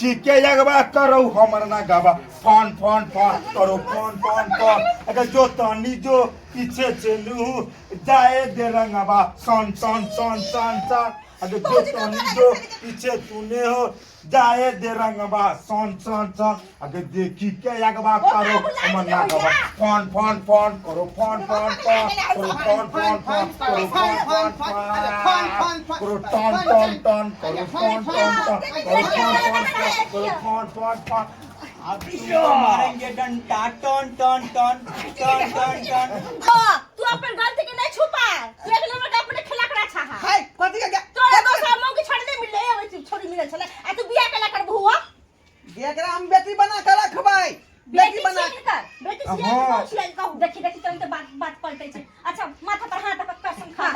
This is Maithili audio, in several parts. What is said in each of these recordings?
देखी के अगवा करो हमर ना गवा फोन फोन फोन करो फोन फोन फोन अगर जो तनी जो पीछे चलू जाए दे रंगवा सन सन सन सन सन अगर जो तनी जो पीछे तूने हो जाए दे रंगवा सन सन सन अगर देखी के अगवा करो हमर ना गवा फोन फोन फोन करो फोन फोन फोन करो फोन फोन फोन करो फोन फोन फोन करो टन टन टन करो फोन टन टन करो फोन फोन फोन करो फोन फोन फोन। अब तुमको मारेंगे डंडा ton ton ton ton ton ton. हाँ, तू अपन गलती के नहीं छुपा। तू एक नंबर का अपने खिला करा छा। हाय कथी के तोरा दोसर मौकी छोड़ दे मिले ओइ छोड़ी मिले छले आ तू बियाह केला कर बुआ। एकरा हम बेटी बना के रखबै। बेटी बना छियै हिनकर, बेटी छियै। हाँ। कि छियै कहू। देखी देखी तुरंत बात बात पलटै छै। अच्छा, माथा पर हाथ रख, कसम खा।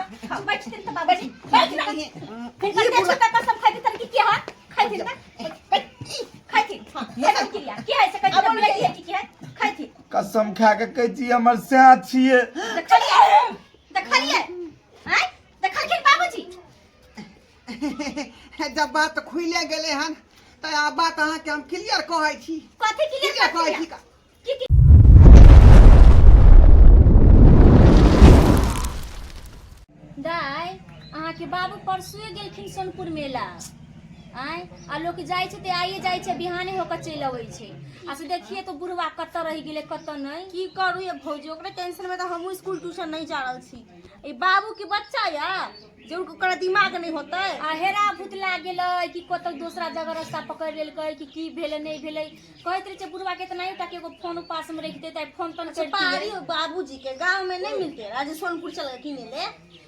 बैठथिन तऽ बाबूजी, बैठ ना। हिनकर देख के कसम खाइ तन की की हा खाइथिन ना, खाइथिन। हां, खाइथिन क्रिया की है से कहथिन बेटी है की की है खाइथिन। कसम खा के कहै छी हमर सैह छियै। देखलियै देखलियै आँय देखलखिन बाबूजी। जब बात खुले गेलै हन तऽ आब बात अहाँके हम क्लियर कहै छी। कथी क्लियर? क्लियर कहै छी। की की दाइ, अहाँके बाबू परसुए गेलखिन सोनपुर मेला आँय। आ लोक जाइ छै तऽ आइए जाइ छै, बिहाने होकर चलि अबै छै। आ से देखिए तऽ बुढ़वा कतऽ रहि गेलै कतऽ नहि। की करू ये भौजी, ओकरे टेंशन में तो हमहूँ स्कूल ट्यूशन नहीं जा रहल छी। ई बाबू के बच्चा या जे ओकरा दिमाग नहीं होतै। आ हेरा भुतला गेलै कि कतौ दोसरा जगह रास्ता पकड़ि लेलकै कि की भेलै नहि भेलै। कहैत रहै छै बुढ़वा के तऽ नहि टा के एगो फोन पास में रखि देतै, फोन तोन अच्छा, करितियै। पारी बाबूजी के गांव में नहीं मिलते राजे सोनपुर चल गए किने ले।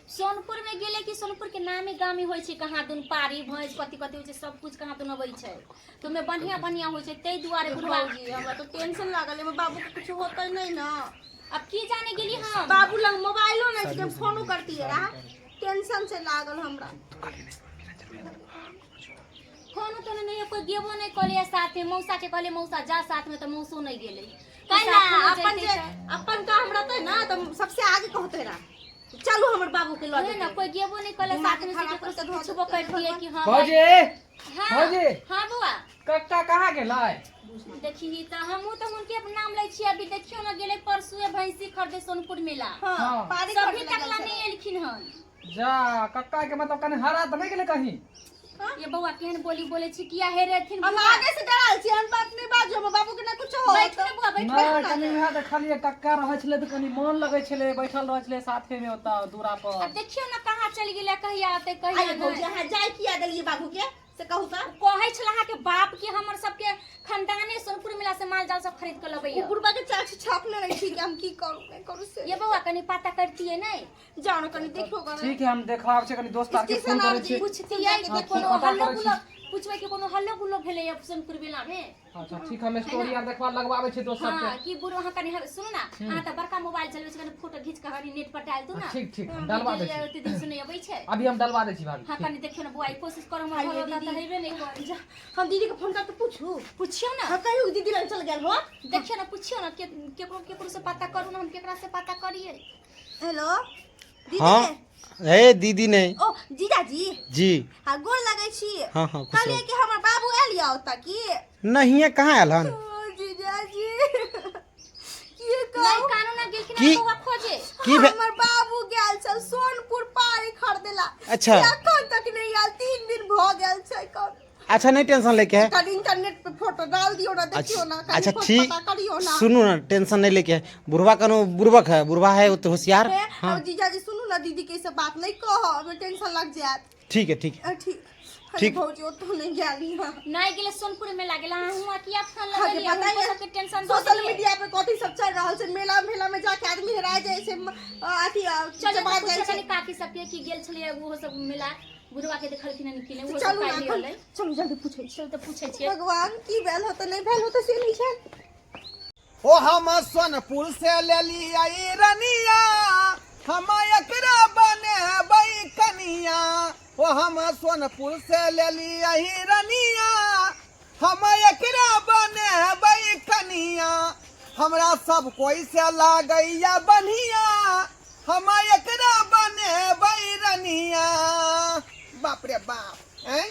सोनपुर में गेलै कि सोनपुर के नामी गामी होइ छै कहाँ दुन पारी भैंस कथी कथी होइ छै सब कुछ कहाँ दुन अबै छै तऽ ओहिमे बढ़िया बढ़िया होइ छै, ताहि दुआरे बुढ़वा। भौजी, हमरा तो टेंशन लागल है, बाबू के कुछ होतै नहीं ना। अब की जाने गेली हम। बाबू लग मोबाइलो नहीं छै कि हम फोनो करतियै रहा। टेंशन से लागल हमरा। फोनो तो नहीं कोई गेबो नहीं कहलियै साथ में। मौसा के कहलियै मौसा जा साथ में तऽ मौसो नहीं गेलै। कैला साथमे अपन जैतै जे तऽ। अपन काम रहतै ना तऽ सबसे आगे कहते रहा चलू हमर बाबू के लऽ उहे ना जेतै। कोई गेबो नहीं कहले दिमाग साथ में से खराब केकरो से करके धऽ पूछबो देतै करतियै कि हाँ भौजी। हाँ। भौजी। हाँ बौआ। कक्का कहाँ गेलै? देखी तऽ हमहूँ तऽ हुनके नाम लै छियै। अभी देखियौ ने गेलै परसुए भैंसी खरीदे सोनपुर मेला। हाँ, हाँ। पारी सभी खरीदे तक ला गेल नहीं छलै। एलखिन हन। जा कक्का के मतलब कनि हरा तऽ नहि गेलै कहीं? ये बौआ केहन बोली बोले छी, किया हेरेथिन हम बौआ? आगे से डराल छी, हम बात नहीं बाजू, हमर बाबू के ना कुछ हो। बैठू ने बौआ, बैठू। नहि, कनि उएह देखलियै कक्का रहै छलै तऽ कनि मन लगै छलै, बैठल रहै छलै साथे मे ओतऽ दूरा पर। अब देखियौ ने कहाँ चलि गेलै, कहिया अतै कहिया आइए भौजी, नहि। अहाँ जाय किया देलियै बाबू के से कहू तऽ। कहै छल अहाँके बाप के हमर सबके खानदाने सोनपुर मेला से माल जाल सब खरीद के लबैया। उ बुढ़बा के चाक से छापने रहै छी कि हम की करू नहि करू से। ये बौआ कनि पता करतियै नहि? जाओ ना कनि देखियो कनि। ठीक है, हम देखबाब छै कनि दोस्त आर के फोन करै छी। पूछतियै कि हाँ, कोनो पता हल्लो करै छी। गुल्लो पूछबै कि कोनो हल्लो गुल्लो भेलैया सोनपुर मेला मे। अच्छा ठीक, हम स्टोरी आर देखबा लगवाबै छी दोस्त हाँ सबके। कि बुढ़ अहाँ कनि सुनू ना, अहाँ तऽ बड़का मोबाइल चलबै छी, कनि फोटो घीच कऽ कनि नेट पर डालि दू ना। ठीक ठीक, हम डलवा दै छी। ओते दिन से नहि अबै छै। अभी हम डलवा दै छी भाभी। हाँ ठीक। कनि देखियौ ने बुआ, ई कोशिश करू हमर आइए घर वाला दीदी। तऽ हेबे नहि करै। जा, हम दीदी के फोन करके पूछू। पुछियौ ने। हाँ, कहियो कि दीदी लग चल गेल हो। देखियौ ने, पुछियौ ने, केकरो केकरो से पता करू ने, हम केकरा से पता करियै। हेलो दीदी। हाँ हे दीदी नहीं। ओ जीजाजी। जी। हाँ, गोर लगै छी। हाँ हाँ, खुश कहलियै रहो। कि हमर बाबू आयल यऽ ओतऽ की? नहीं है, कहाँ आयल हन? ओ जीजाजी, की नहीं कहू। कानू ना गेलखिन की? बौआ खोजे। की हमर बाबू गेल छल सोनपुर पारी खरीदेला। अच्छा। एखन तक नहीं आयल, 3 दिन भऽ गेल छै कन। अच्छा, नहीं टेंशन लेके है। कनि इंटरनेट पे फोटो डाल दियो ना, देखियो ना कनि। अच्छा खोज ठीक। पता करियो ना। सुनू ना, टेंशन नहीं लेके है। बुढ़वा कनो बुड़बक है, बुढ़वा है वो तो होशियार। हे, हाँ अब जीजाजी सुनू ना, दीदी के ई सब बात नहीं कहब, टेंशन लग जायत। ठीक है ठीक है। ठीक। अरे ठीक। भौजी, ओतौ नहीं गेली हँ। नहीं गेलै सोनपुर मेला गेलै। अहाँ हुआँ किया फोन हाँ के लगेलियै? पता हुनको है सबके टेंशन दऽ सोशल देलियै। मीडिया पे कथी सब चल रहल छै, मेला मेला में जाके आदमी हेरा जाइ छै, अथी चलू चबा तऽ जाइ पूछै छै। कनि काकी सबके कि गेल छलियै ओहो सब मेला, बुढ़वा के देखलखिन हन कि नहि, ओहो सब चलू ना काल्हि एखन एलै। चलू जल्दी पूछै छी। चलू तऽ पूछै छियै। भगवान, की भेल होतै नहि भेल होतै से नहि छै। ओ हम सोनपुर से लेलियै रनिया, हम एकरा बनेबै कनिया। ओ हम सोनपुर से लेलियै रनिया, हम एकरा बनेबै कनिया। हमरा सब कोई से लागैया बढ़िया, हम एकरा बनेबै रनिया। बाप रे बाप, हैं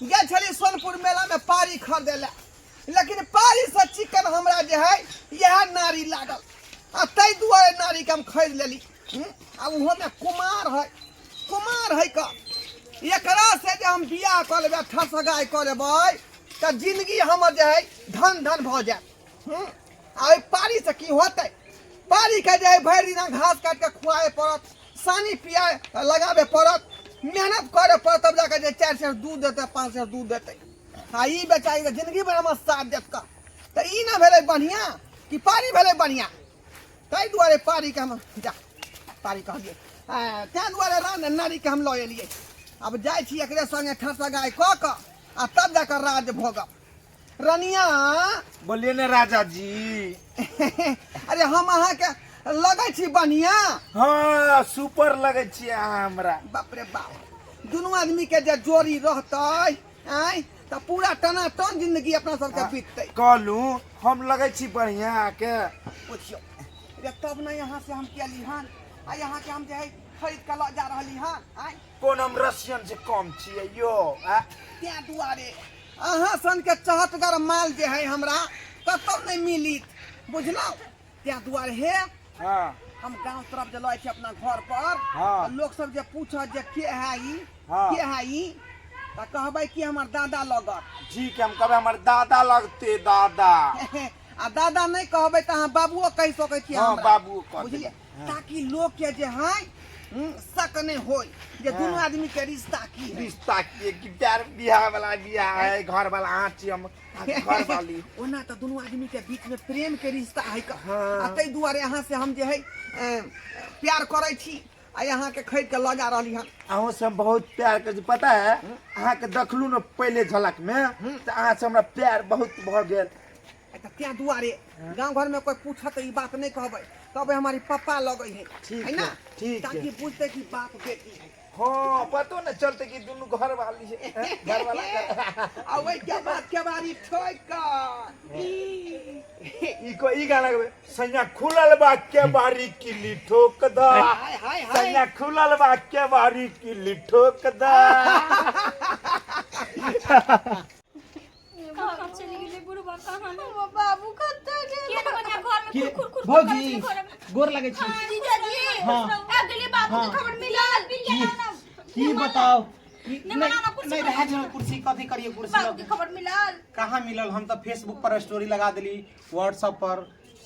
गेल छली सोनपुर मेलामे पारी खरीदै लए, लेकिन पारीसँ चिकन हमरा जे है इएह नारी लागल, आ ताहि दुआरे नारीके हम खरीद लेली। आ ओहोमे कुमार है, कुमार है का एकरा से जे हम बियाह कऽ लेबै, ठसगाइ कऽ लेबै तऽ जिंदगी हमर जे है धन धन भऽ जायत। आ ओहि पारीसँ की होतै? पारीके जे है भरि दिना घास काटि कऽ खुआबे पड़त, सानी पिया लगाबे पड़त, मेहनत करे पड़त, तब जाके जे 4 सेर दूध देतै, 5 सेर दूध देतै। आ ई बेचारी तऽ जिंदगी भरि हमर साथ देत का, तऽ ई ने भेलै बढ़िआँ कि पारी भेलै बढ़िआँ? ताहि दुआरे पारीके हम जा पारी कहलियै, ताहि दुआरे रान नारीके हम लऽ एलियै। आब जाइ छी एकरे सङ्गे ठसगाइ कऽ कऽ आ तब जाकऽ राज भोगब। रनिया, बोलिए ने राजा जी। अरे हम अहाँके लगै छी बढ़िआँ? हाँ, सुपर लगै छी अहाँ हमरा। बाप रे बाप, दुनू आदमी के जे जोड़ी रहतै आँय तऽ पूरा टनाटन जिंदगी अपना सबके बीततै। कहलू हम लगै छी बढ़िआँ अहाँके? पुछियो रे तब ने यहाँ से हम केली हन, आ यहाँ के हम जे है खरीद के लऽ जा रहली हन आँय। कोन हम रसियन से कम छियै यो आ? तें दुआरे अहाँ सनके चहटगर माल जे है हमरा कतौ नहि मिलित, बुझलहुँ? तें दुआरे हे हम गांव तरफ जे लय छी अपना घर पर, तऽ लोक सब जे पूछत जे के है ई, के है ई, तऽ कहबै कि हमर दादा लगत। ठीक है, हम कहबै हमर दादा लगते, दादा। आ दादा नहि कहबै तऽ अहाँ बाबुओ कहि सकै छी हाँ, हमरा। बाबुओ कह देबै। बुझलियै? ताकि लोक के जे है शक नहि होय जे दुनू आदमी के रिश्ता की है। रिश्ता की है कि प्यार बियाह वाला बियाह है, घर वाला अहाँ छी, हम घर वाली। ओना तऽ दुनू आदमी के बीच में प्रेम के रिश्ता है का। हाँ। आ ताहि दुआरे अहाँ से हम जे है प्यार करै छी, आ अहाँ के खरीद के लऽ जा रहली हन। अहूँ से हम बहुत प्यार करै छी, पता है? अहाँके देखलू ने पहिले झलक में तऽ अहाँ से हमरा प्यार बहुत भऽ गेल। तऽ तें दुआरे गाँव घर में कोई पूछत तऽ ई बात नहीं कहबै, कहबै हमारी पप्पा लगै है। ठीक है ना? है, ठीक है। ताकि बुझते कि बाप बेटी है। हाँ, पतो न चलते कि दुनू घर वाली है, हैं? घर वाला घर। आ ओहि के बाद केवाड़ी ठोकि कऽ ई को ई गाना गबे, सैया खुलल बा केवाड़ी किल्ली ठोक द, हाय हाय हाय, सैया खुलल बा केवाड़ी किल्ली ठोक द। कहाँ चलि गेलै बुढ़बा? कहाँ ने? हमर बाबू कतऽ गेल? के ने बनिया घर में के खुर खुर खुर भौजी करै छलै घर में। गोर लगै छी। जीजाजी, हाँ। आबि गेलियै? बाबू के खबर मिलल? की बताओ नहीं नहीं बनाना कुर्सी नहीं पर। रह जाओ कुर्सी, कथी करिए कुर्सी बाबू लग के खबर मिलल? कहाँ मिलल? हम तो फेसबुक पर स्टोरी लगा देली, व्हाट्सएप पर,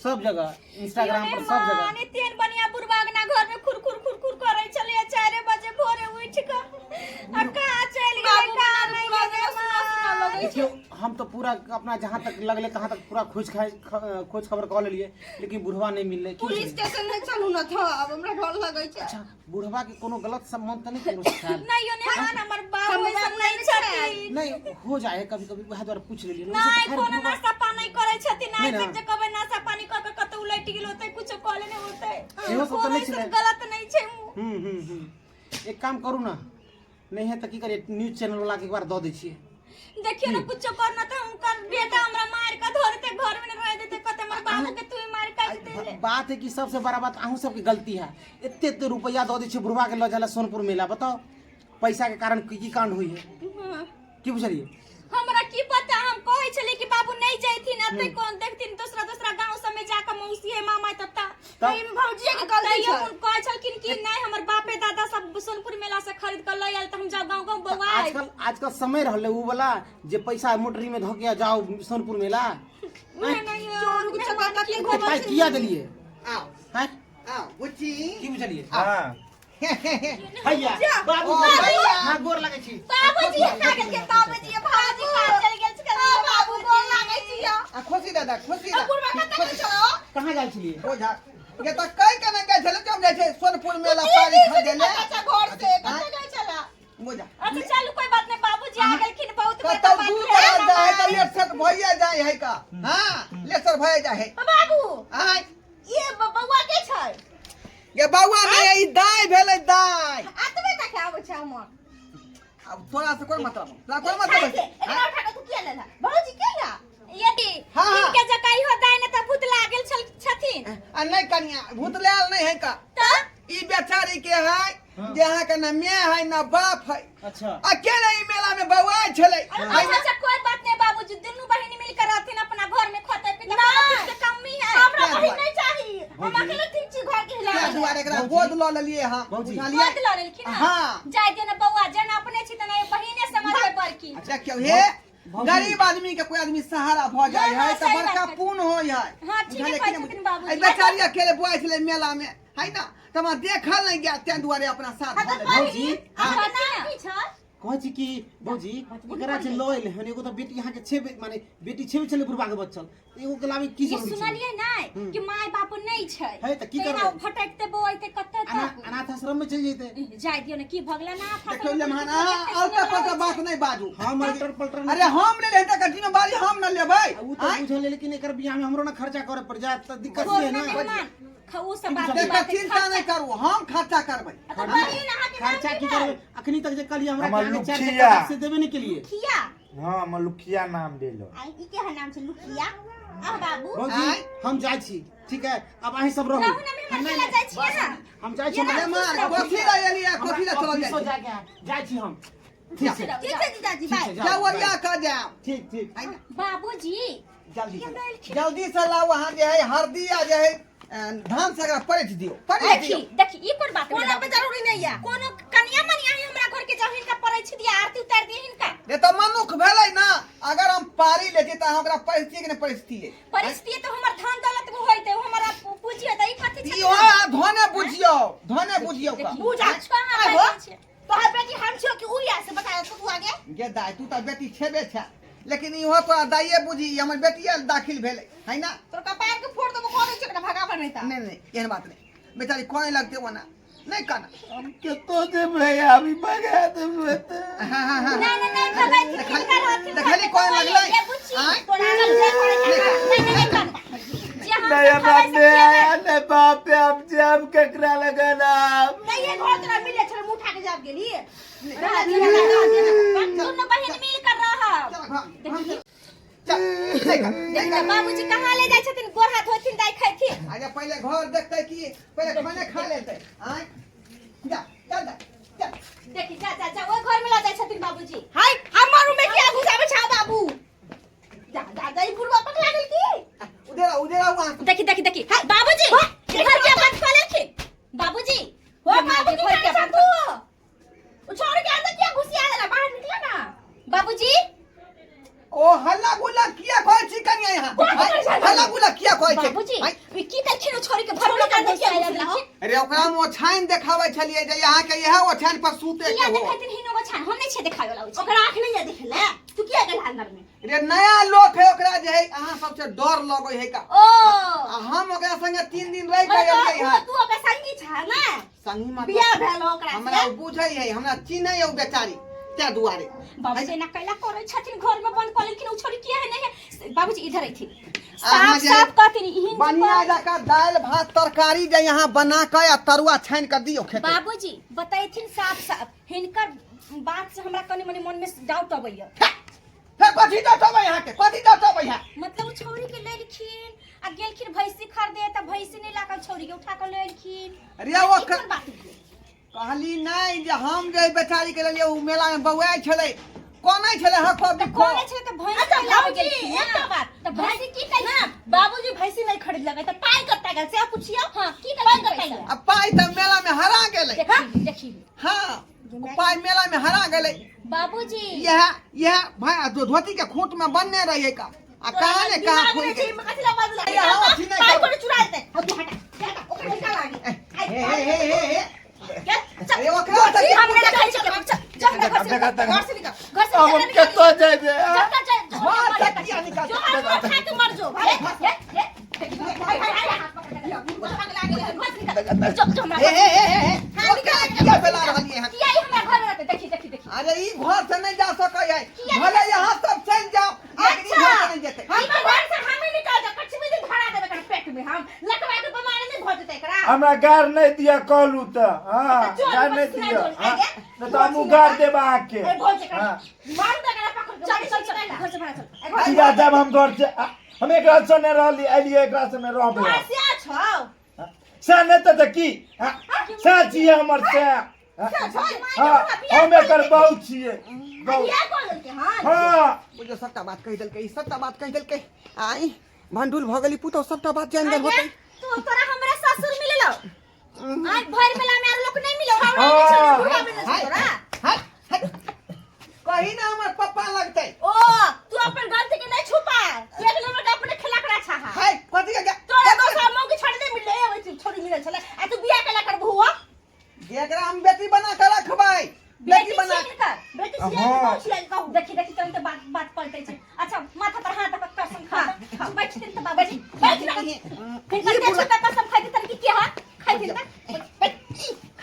सब जगह, इंस्टाग्राम पर, सब जगह। माने तेन बनिया बुढ़बा अंगना घर में खुर खुर खुर खुर करै छलै 4 बजे भोरे उठि कऽ, आ कहाँ चलि गेलै, बाबू कहाँ बिना नहि पूरा गेलै सुना सुना माँ। लगै छै। देखियौ, हम तो पूरा अपना जहाँ तक लगले तहाँ तक पूरा खोज खोज खबर कऽ लेलियै, लेकिन बुढ़वा नहीं मिललै। की पुलिस छै? स्टेशन नहि चलू ने तऽ आब हमरा डर लगै छै। अच्छा, बुढ़वा के कोनो गलत संबंध तऽ नहीं केकरो से छल? नहीं यो नेहान, हमर बाबू हमर ऐसन बाबू नहीं नहि छथिन। नहीं हो जाए है कभी कभी, वएह दुआरे पूछ लेलियै। वैसे तऽ नहीं खैर कोनो बुढ़वा नाश्ता पानी करै छथिन नहीं नहीं ना। तक जे कहबै नाश्ता पानी कऽ के कतौ उलटि गेल होतै, कुछो कऽ लेने होतै, इहो सब तऽ कोनो नहि ऐसन छलै। गलत नहीं छै मुँह। हम्म हम्म हम्म एक काम करू ना, नहीं है तऽ की करिए, न्यूज चैनल वाला के एक बार दऽ दै छियै। देखियो ने, कुछो करना तऽ हुनकर बेटा हमरा मार के धो देते, घर में न रह देते, कहते हमर बाबू के तू ही मार काट देले। बात है कि सबसे बड़ा बात अहूँ सबके गलती है। एते एते रुपया दऽ दै छियै बुढ़वा के लऽ जाला सोनपुर मेला, बताओ पैसा के कारण की की कांड हुई है। की बुझलियै? हमरा की पता, हम कहै छलियै कि बाबू नहीं जैथिन, अते कोन देखथिन दोसरा दोसरा गांव सब में जाके मौसी है मामा तत्ता। तब एहिमे भौजिये के गलती तैयो छै। हुन कहै छलखिन कि नहीं, हमर बापे दादा सब सोनपुर मेला से खरीद के लऽ आयल तऽ हम जाउ गांव गांव तऽ बौआइ। आजकल आजकल समय रहलै उ वाला जे पैसा मोटरी में धऽ के जाओ सोनपुर मेला। नहीं नहीं, चोर के चक्कर कते एते पाइ किया देलियै? आओ हैं? आओ बुच्ची। की बुझलियै? हाँ। हैया बाबू, ओ, भैया। हाँ, गोर लगै छी। बाबूजी आ गेल के? बाबूजी, भाजी कहाँ चलि गेल छलै? बाबू गोर लागै छी। आ खुशी दादा, खुशी दा। बुढ़बा कतऽ गेल छलो? कहाँ जाइ छलियै? ओझा ये तऽ कहि के ने गेल छलै कि हम जाइ छै सोनपुर मेला पारी खरीदै ले। कतऽ घर से कतऽ गेल छला? बुझा। अच्छा चलू, कोई बात नहीं, बाबूजी आ गेलखिन, बहुत बड़का कतौ बात दूर भेल। दराज जाइ है तऽ लेट सेट भइए जाइ है का। हाँ, लेट सेट भइए जाइ है। बाबू, आय ये बौआ के छै? गे बौआ नहि, ई दाइ भेलै दाइ। एतबे तक आबै छै हमर। आब तोरा से कोन मतलब? तोरा कोन मतलब है? एकरा उठा के तू किया लेला? भौजी के ला यदि हाँ, हाँ। इनके जकाई हो दाइ ने तऽ भूत लागल छल छथिन। आ नहि कनिया, भूत लायल नहि है का। तऽ ई बेचारी के है जे अहाँके न माय है न बाप है। अच्छा। अकेले ई मेला में बौआइ छलै। अच्छा अच्छा, कोई बात नहीं बाबूजी, दुनू बहिनी मिलकर रहथिन अपना घर में, खोते पीते, कोनो चीज के कमी है? हमरा क्या बहिन दुआरे? नहीं चाहिए, हम अकेले ठीक छी, घर के हिला। ताहि दुआरे एकरा गोद लऽ लेलियै हँ। भौजी। बुझलियै? गोद लऽ लेलखिन? हाँ। जाय दे ना बौआ, जेना अपने छी तेना बहिने समझबै बड़की। देखियौ हे, भौजी। गरीब आदमी के कोई आदमी सहारा भऽ जाइ हाँ, है तऽ सही बड़का बात है। पुण्य होइ है। हाँ, ठीके बुझलियै कहै कि नहि? छथिन बाबूजी। एहि बेचारी अकेले बौआइ छलै मेला में है ना, तऽ हमरा देखल नहि गेल, ताहि दुआरे अपना साथ हाँ, धऽ तऽ लेलियै। भौजी। अहाँके नाम की छै? कहै छी कि भौजी, एकरा जे लऽ एलै हन, एगो तऽ बेटी अहाँके छेबे, माने बेटी छेबे छलै बुढ़बा के बचल, एगो के लाबै की ये जरूरी छलै? सुनलियै नहि कि माय बाप नहि छै? है तऽ की तेना करबै? भटकते बौआइते कतऽ तक। अनाथ आश्रम में चलि जैते। जाय दियौ ने, की भऽ गेलै ना? देखियौ लेमहान, अहाँ अलता पलटा बात नहि बाजू। हम अल्टर पल्टर अरे हम ले लेबै तऽ जिम्मेवारी हम न लेबै। उ तऽ आँय? बुझल है, लेकिन एकर बियाह में हमरो ना खर्चा करे पड़ जायत तऽ दिक्कत छोड़ू छै ना ना। मेहमान, उ सब बात देखऽ, बात चिंता नहि करू, हम खर्चा करबै। तऽ बहिन अहाँके नाम खर्चा की है? करबै? अखनी तक जे कहलियै हमरा हमर के अहाँके चारि लुखिया। चक्का से देबे नहि केलियै। लुखिया? हाँ, हमर लुखिया नाम भेलो। आ ई के नाम छै लुखिया? आह बाबू। भौजी। आँय? हम जाइ छी, ठीक है? अब अहीं सब रहू। रहू ना मेहमान, नहीं, चला नहीं, जाइ छियै ना। हम जाइ छी। मेहमान, कथी लए एलियै? कथी लए चलल जाइ ऑफिसो छी? जाके है। जाइ छी हम, ठीक छै? ठीक छै जीजाजी, ठीक बाय। छै, जाउ, जाउ, बाय। ओरिया कऽ जायब। ठीक ठीक। है ना? बाबूजी। जल्दी केना से एलखिन? जल्दी से लाउ। अहाँ जे है हरदी आ जे है धान से एकरा परछि दियौ, परछि देखी दियौ। देखी, ई कोन बात कोनो भेलै? पे जरूरी नहीं है। कोनो कनिया मनिया ही हमरा घर के जाओ, हिनका पड़ै छी दिया, आरती उतार दिए हिनका। रे तऽ मनुख भेलै ना, अगर हम पारी लेती तऽ अहाँ ओकरा परछियै कि नहि परछितियै? परिस्थिति तऽ हमर धन दौलत में होइते, हमर पूंजी होइते, ई कथी ई छै? ओहा धने बुझियौ, धने बुझियौ का। बुझा कहाँ आहो। बाजै छै? तोहर बेटी हम छियो कि उ या से बता तू आगे। गे दाय, तू तऽ बेटी छेबे छै, लेकिन इहो तोरा दाइए बुझी, ई हमर बेटिए दाखिल भेलै है ना। तोर कपार के फोड़ देबो, कह दै छियो एकरा भगाबऽ नहीं तऽ। नहीं नहीं, एहन बात नहीं, बेचारी कोई लगते ओना नहीं कहना। हम केतो जेबै, अभी भगा देबै तऽ। हाँ हाँ हाँ। नहीं नहीं नहीं, भगाई थी देखली- किनका रहथिन? देखली कोन लगलै? ये बुच्ची आँय? तोरा चल जे करे के नहीं नहीं नहीं करना। जे हम नहीं सब हमरा खबै से नहीं आया नहीं बाप पे, हम जाम केकरा लगाना? नहीं ये घर तोरा मिले छल, मुंह उठा के जाब गेली। रह दिए ना, रह दिए ना। दुनू बहिन मिल कर रहब। चल घर, हम चल। चल, नहीं कर, नहीं देखिए कर। बाबूजी कहाँ ले जाइ छथिन, गोर हाथ होथिन, दाइ खैथिन। आगे पहले घर देखते कि पहले खाने खा लेते। आय जा, चल जा, चल। देखी, जा जा जा, ओहि घर में लऽ जाइ छथिन बाबूजी। हाय, हमर रूम में किया घुसाबै छा बाबू? जा जा जा, ई बुढ़वा पकड़ा गेल की? उधर आ, उधर आ वहाँ। देखी देखी देखी बाबूजी, घर के बंद कऽ लेलखिन बाबूजी। हो बाबू, की घर के करै छा बंद तू? उ छोड़ के अंदर किया घुसिया देला? बाहर निकला ना। बाबूजी। ओ हल्ला गुल्ला किया कहै छी कनिया यहाँ? कोन करै छै? हल्ला गुल्ला किया कहै छै? बाबूजी। आय, ई की कलखिन? ओ छोरी के भर छोरी के के अंदर किया घुसिया घुसेलखिन? देलखिन? अरे ओकरा हम ओछाइन देखाबै छलियै जे यहाँ के इएह ओछाइन पर सुते किया के हो। देखैथिन हिनो ओछान? हम नहि छियै देखाबै वाला ओछान। ओकरा आँख नहीं है देखले, तू किया गेल अंदर में? रे नया लोक है, ओकरा जे है अहाँ सबसे डर लगै है का। ओ आ हम ओकरा संगे 3 दिन रहि के मतलब एलियै हँ। तू ओकर संगी छा ना? संगी मतलब बियाह भेल ओकरा हमरा से? ओ बुझै है, हमरा चिन्है है ओ बेचारी, ताहि दुआरे। बाबूजी एना कैला करै छथिन? घर में बंद कऽ लेलखिन, ओ छोरी किया है नहीं है? बाबूजी इधर अइथिन, अहाँ साफ जे साफ कहथिन हिन बढ़िया जकाँ दालि भात तरकारी जे यहाँ बना के आ तरुआ छानि के दियौ खेतै। बाबूजी बतैथिन साफ साफ, हिनकर बात से हमरा कनि मनि मन में डाउट अबैया। फेर कथी डटबै अहाँके? कथी डटबै यहाँ? मतलब ओ छौरी के लेलखिन आ गेलखिन भैंसी खरीदे, तऽ भैंसी नहि लाकल, छौरी के उठा कऽ लेलखिन। रे ई ओकर कोन बात भेलै? कहली नहि जे हम जे बेचारी के लेलियै, ओ मेला में बौआइ छलै, कोनै छलै हको तऽ बिको। कोने छलै तऽ भैंसी अच्छा नहि लाबै भौजी, गेलखिन एकटा ना? बात। तऽ भैंसी की करै? ना बाबूजी, भैंसी नहीं खरीद लगे तऽ पाई कत्ता गेल से पूछियो। हाँ, की पाई कलखिन कत्ता पैसा? गेल? आ पाइ तऽ मेला में हरा गेलै। देखी देखी। हाँ, ओ पाइ मेला में हरा गेलै। बाबूजी। इएह इएह भाई धोती के खूंट में बन्ने रहिए का आ कहाँ ने कहाँ दिमाग खुलि नहीं छै, गेल। कथी ला बाजू अरे हाँ, अथी नहि पाई करू। कोन चुरा लेतै? हाँ, तू हटा हटा, ओकर हिनका लागी। हे हे हे हे हे। के चल। अरे ओकरा तऽ हम नहि रखै छियै, चल चल हमरा घर से देखा, निकल, देखा। घर से निकल, घर से अब हम निकल। केतो जेबै? चल चल चल, घर से किया निकल? जो हाथ खा के मर जो। हे हे हे, हाय हाय हाय, हाथ पकड़ के घर से निकल, जो जो हमरा हे हे हे हे हे। हाँ, ओकरा किया बेला रहलियै हन? किया ई हमरा घर में रहतै? देखी देखी देखी। अरे ई घर से नहीं जा सकै है। किया? भले यहाँ सब चलि जाओ, लेकिन ई घर से नहीं जेतै। हम घर से हमें निकाल दे, कछुए दिन धरा देबे एकरा पेट में, हम लकवा के बीमारी नहीं भऽ जेतै एकरा। हमरा गार नहि दिअ कहलू तऽ, हाँ। चोर गार नहि बस सुना दिअ। जोर, हाँ, आगे। नहि तऽ हमहूँ गार देब अहाँके। ए भौजी, एकरा हाँ। मारू तऽ एकरा पकड़ के। चल चल चल, घर से बाहर चल। सीधा जाब हम घर से। हम एकरा सने रहली एलियै, एकरा सने रहबै। तोहर से छौ? से नहि तऽ की? हाँ, से छियै हमर से। हाँ हम एकर बाऊ छियै बाऊ। बियाह कऽ लेलकै हन हाँ बुझियौ सबटा बात कहि देलकै ई सबटा बात कहि देलकै आइ भंडुल भऽ गेली पुतहु सबटा बात जानि गेल होतै तू तोरा हमरा ससुर मिललो आइ भरि मेला में आर लोक नहीं मिलो हमरा नहीं छलो बुढ़वा मिलल छौ तोरा हाय, हाय। कही ना हमर पप्पा लगतै ओ तू अपन गलती के नहीं छुपा तू एक नंबर के अपने खिला कर अच्छा हा हाय कथी के तोरा दोसर मौकी छोड़ दे मिलले ओइ छोड़ी मिलल छले आ तू बियाह केला कर भुआ जेकरा हम बेटी बना के रखबै बेटी बना बेटी कर बेटी छियै हाँ। कि छियै कहू देखी देखी तुरंत बात बात पलटै छै अच्छा माथा पर हाथ रख कसम खा बैठथिन तऽ बाबूजी बैठ ना फिर कते छोटा कसम खाइ तन की की हा खाइथिन तऽ बैठ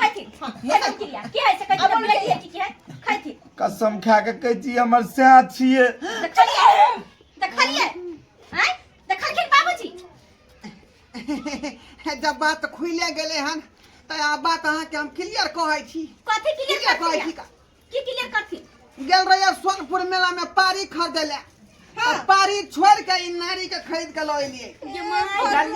खाइथिन खाइथिन क्रिया की है से कहै बेटी है की की है खाइथिन कसम खा के कहै छी हमर सैह छियै देखलियै देखलियै आँय देखलखिन बाबूजी जब बात खुले गेलै हन तऽ आब बात अहाँके हम क्लियर कहै छी कथी क्लियर क्लियर कहै छी करथिन का की क्लियर करथिन गेल रहियै सोनपुर मेला में पारी खरीदै लए आ पारी छोड़ि के ई नारी के खरीद के लऽ एलियै ये भगवान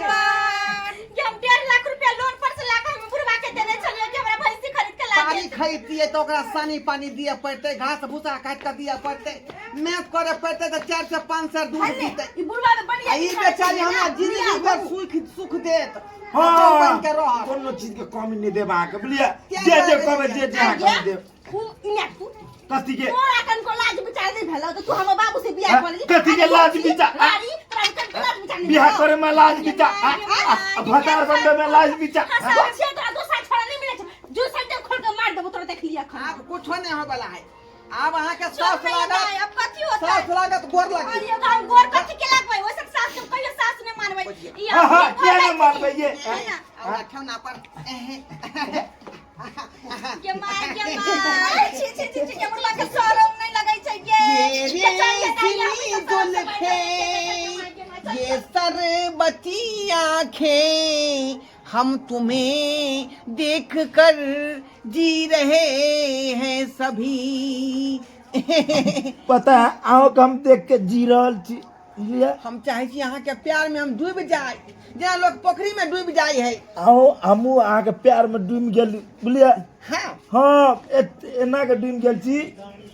ये हम 1.5 लाख रुपया लोन पर से लाकर हम बुढ़वा के देने छलियै कि हमरा भैंसी खरीद के ला पारी दे खरीदतियै तऽ ओकरा सानी पानी दिअ पड़तै घास भूसा काटि कऽ दिअ पड़तै मेहनत करे पड़तै तऽ 400 500 दूध पीतै ई बुढ़वा में बढ़िया आ ई बेचारी हमरा जिंदगी भर सुख सुख देत हाँ बन के रहत कोनो चीज के कमी नहीं देब अहाँके बुझलियै क्या जे जे कहबै कहबै जे जे अहाँके हम देब खूब इने तू कथी के तोरा कनको लाज विचार नहीं भेलो तो तू हमर बाबू से बियाह कर ली कथी के लाज विचार? नारी तोरा कनको लाज विचार नहीं बियाह करे में लाज बिचा भतार बनबे में लाज बिचा हां सब छियै तोरा दोसर छोड़ा नहीं मिले छै जो सर खोल के मार देबो तोरा देख लिया खा आब कुछो नहीं होय वाला है आब अहाँके चुप सास नहीं लागत भाई, अब कथी होता सास लागत गोर लागी अरे तो हम गोर कथी के लगबै ओइ सब सास के कहियो सास नहीं मानबै ई हाँ हाँ हम किया नहीं मानबै ये आ ठेहुना पर के माय के माय छी छी छी छी के बुढ़वा के शरम नहीं लगै छै ये ये रेशमी जुल्फे ये सरबती आंखें हम तुम्हें देख कर जी रहे हैं सभी पता है अहूँ के हम देख के जी रहल छी बुझलियै हम चाहे छी अहाँके प्यार में हम डूबि जाय जेना लोग पोखरी में डूबि जाय है अहूँ हमहूँ अहाँके प्यार में डूबि गेली बुझलियै हाँ हाँ एना के डूबि गेल छी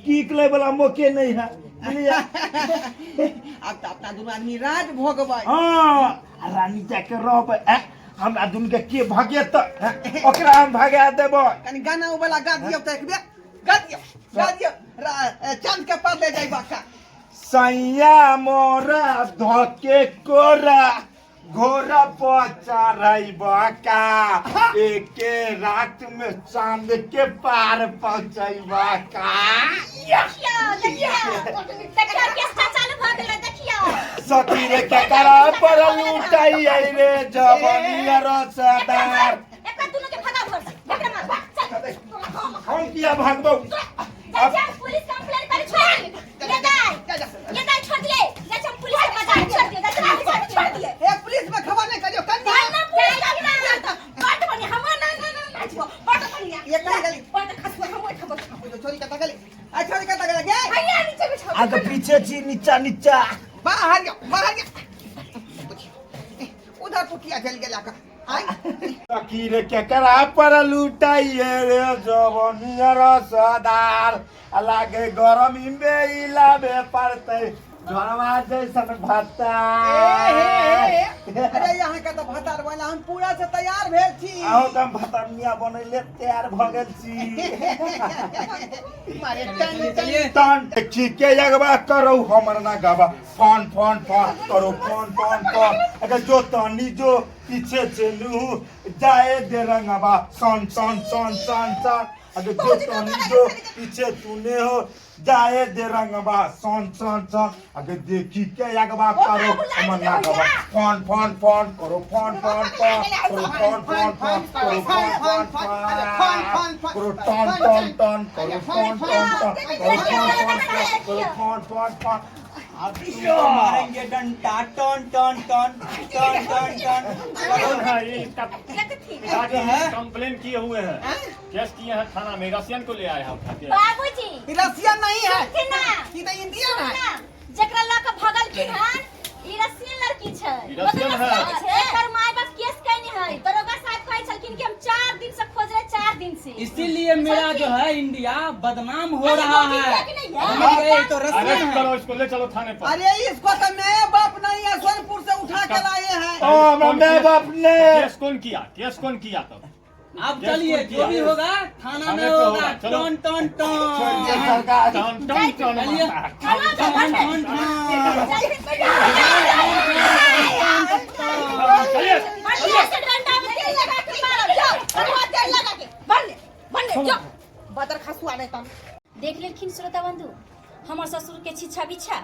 की निकलै वाला मौके नहीं है बुझलियै आब तऽ अपना दुनू आदमी राज भोगबै हाँ आ रानी जाके रहबै ऐं, हमरा दुनू के के भगेतै ऐं, ओकरा हम भगा देबै कनि गाना उ वाला गा दियौ तऽ एक बेर गा दियौ गा दियौ चांद के पार ले जाइबा का सैया मोरा धके कोरा घोड़ा पर चढ़ैबा का एके रात में चांद के पार पहुंचैबा का देखियो देखियो देखियो ऑर्केस्ट्रा चालू भऽ गेलै देखियो सखी रे केकरा पर लूटाई रे जवनिया रसदार एकरा दुनू के भगाउ घर से एकरा मार भाग चल हम किया भागबौ जा जा पुलिस कंप्लेन कर छोड़ ये दाई ये दाई छोड़ दिए जा हम पुलिस के बजा छोड़ दिए जा छोड़ छोड़ दिए ए पुलिस में खबर नहीं करियो कन्या ना ना पुलिस कंप्लेन बट बनी हम ना ना ना ना छो बट बनी ये कहाँ गेली? बट खसुआ हम ओठा बट छोरी कतऽ गेली आ छोरी कतऽ गेलै गे भैया नीचे बिछाओ आ तऽ पीछे छी नीचा नीचा बाहर जाओ बाहर जाओ उधर पुटिया चल गेला का आय सखी रे केकरा पर लूटाइए रे जवनिया रसदार आ लागे गरमी में इलाबे पड़तै घरवा जैसन भत्ता ए, हे, हे। अरे यहाँ के तो भतार वाला हम पूरा से तैयार भेल छी आहो तऽ हम भतनिया बनैले तैयार भऽ गेल छी मारे टन टन तन ठीके अगवा करू हमर ना गावा फोन फोन फोन करू फोन फोन फोन अगर जो तनी जो पीछे चलू जाए दे रंगवा सन सन सन सन सन अगर जो तनी जो पीछे तूने हो जाए दे रंगवा सन सन सन अगर देखी के अगवा करो हमर ना गावा फोन फोन फोन करो फोन फोन फोन करो फोन फोन फोन करो फोन फोन फोन करो टन टन टन करो फोन टन टन करो फोन फोन फोन करो फोन फोन फोन अब तुमको मारेंगे डंडा ton ton ton ton ton ton कौन है ये इसका लगथिन पिताजी है? कंप्लेन किए हुए हैं केस किए हैं थाना में रशियन को ले आए हैं उठा के बाबूजी रशियन नहीं है सुनथिन ना ई तो इंडियन है ना जेकरा लऽ कऽ भगलखिन हन ई रशियन लड़की छै ई रशियन है। एकर माय बाप केस कयने है दरोगा साहब कहै छलखिन कि हम 4 दिन से खोज रहे 4 दिन से इसीलिए मेरा भैया बदनाम हो रहा अरे, है कि नहीं है? समझ गए तो रस्म अरेस्ट है करो इसको, ले चलो थाने पर। अरे इसको तो मेरे बाप नहीं है, सोनपुर से उठा के लाए हैं। ओ हमरा माय बाप ने। केस कौन किया, केस कौन किया तब? अब केस चलिए, कौन जो किया? भी होगा थाना थाने में पे होगा। होगा, चलो। टन टन टन। सरकार टन टन टन चलिए। मारता। टन टन टन। चलिए। बढ़िया से डंडा में तेल लगा के मारो, जाओ बढ़िया तेल लगा के बनले बनले जाओ, बदर खसुआ नहीं तम। देख लेलखिन श्रोता बंधु हमर ससुर के छिछा बिछा।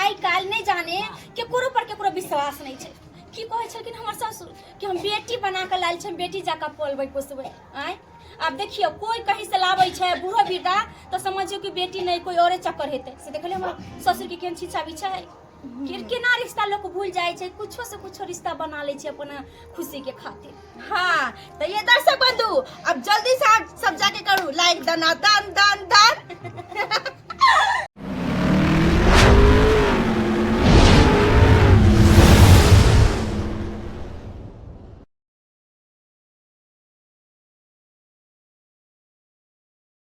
आइ काल्हि नहि जाने केकरो पर केकरो विश्वास नहि छै। की कहै छलखिन हमर ससुर कि हम बेटी बना कऽ लायल छी, हम बेटी जाकऽ पोलबै पोसबै। आँय आब देखियौ कोई कहीं से लाबै छै बूढ़ो वृद्धा तऽ समझियौ कि बेटी नहि कोई औरे चक्कर हेतै। से देखलियै हमर ससुर के केहन छिछा बिछा है। केना रिश्ता लोक भूल जाइ छै, कुछो से कुछो रिश्ता बना लै छै अपना खुशी के खातिर। हाँ तो ये दर्शक बंधु अब जल्दी से आप सब जाके करू लाइक दाना दान दान दान।